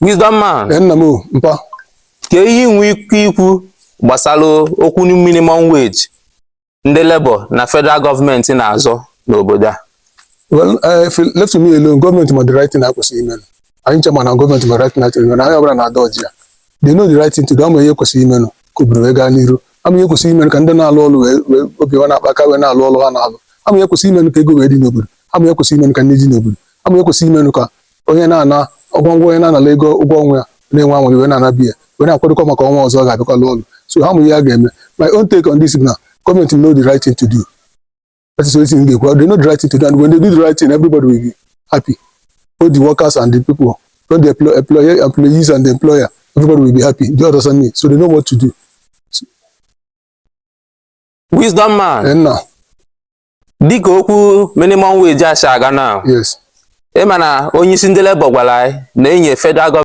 Wisdom man. Ee, nna m o, mpa. Ka ihe inwe ike ikwu gbasara okwu minimum wage ndị Labour na federal gọọmenti na-azọ n'obodo a? Well, if left to me alone, gọọmenti ma the right thing ha kwesịrị ime. Anyị nche ma na gọọmenti ma the right thing ha chọrọ ime, na anyị ọbụla na-ada ọjị ya. They know the right thing to do. Ama ihe kwesịrị imenụ ka obodo wee gaa n'iru. Ama ihe kwesịrị imenụ ka ndị na-alụ ọrụ wee obi ha na-akpa aka wee na-alụ ọrụ ha na-alụ. Ama ihe kwesịrị imenụ ka ego wee dị n'obodo. Ama ihe kwesịrị imenụ ka ndị dị n'obodo. Ama ihe kwesịrị imenụ ka onye na-ana ụgwọ ngwa, onye na-anala ego ụgwọ ọnwa ya na-enwe anwụrị wee na-ana biya wee na-akwadokwa maka ọnwa ọzọ ọ ga-abịakwa lụọ ọrụ. So ha mụ ihe a ga-eme. My own take on this bụ na gọọmenti know the right thing to do. That is what thing ga-ekwu. They know the right thing to do, and when they do the right thing, everybody will be happy, both the workers and the people, both the employees and the employer. Everybody will be happy. Do you understand me? So they know what to do. Wisdom man. And now Dịka okwu minimum wage a si aga na, ịma na onye isi ndị Labour gwara anyị na enye federal gọọmenti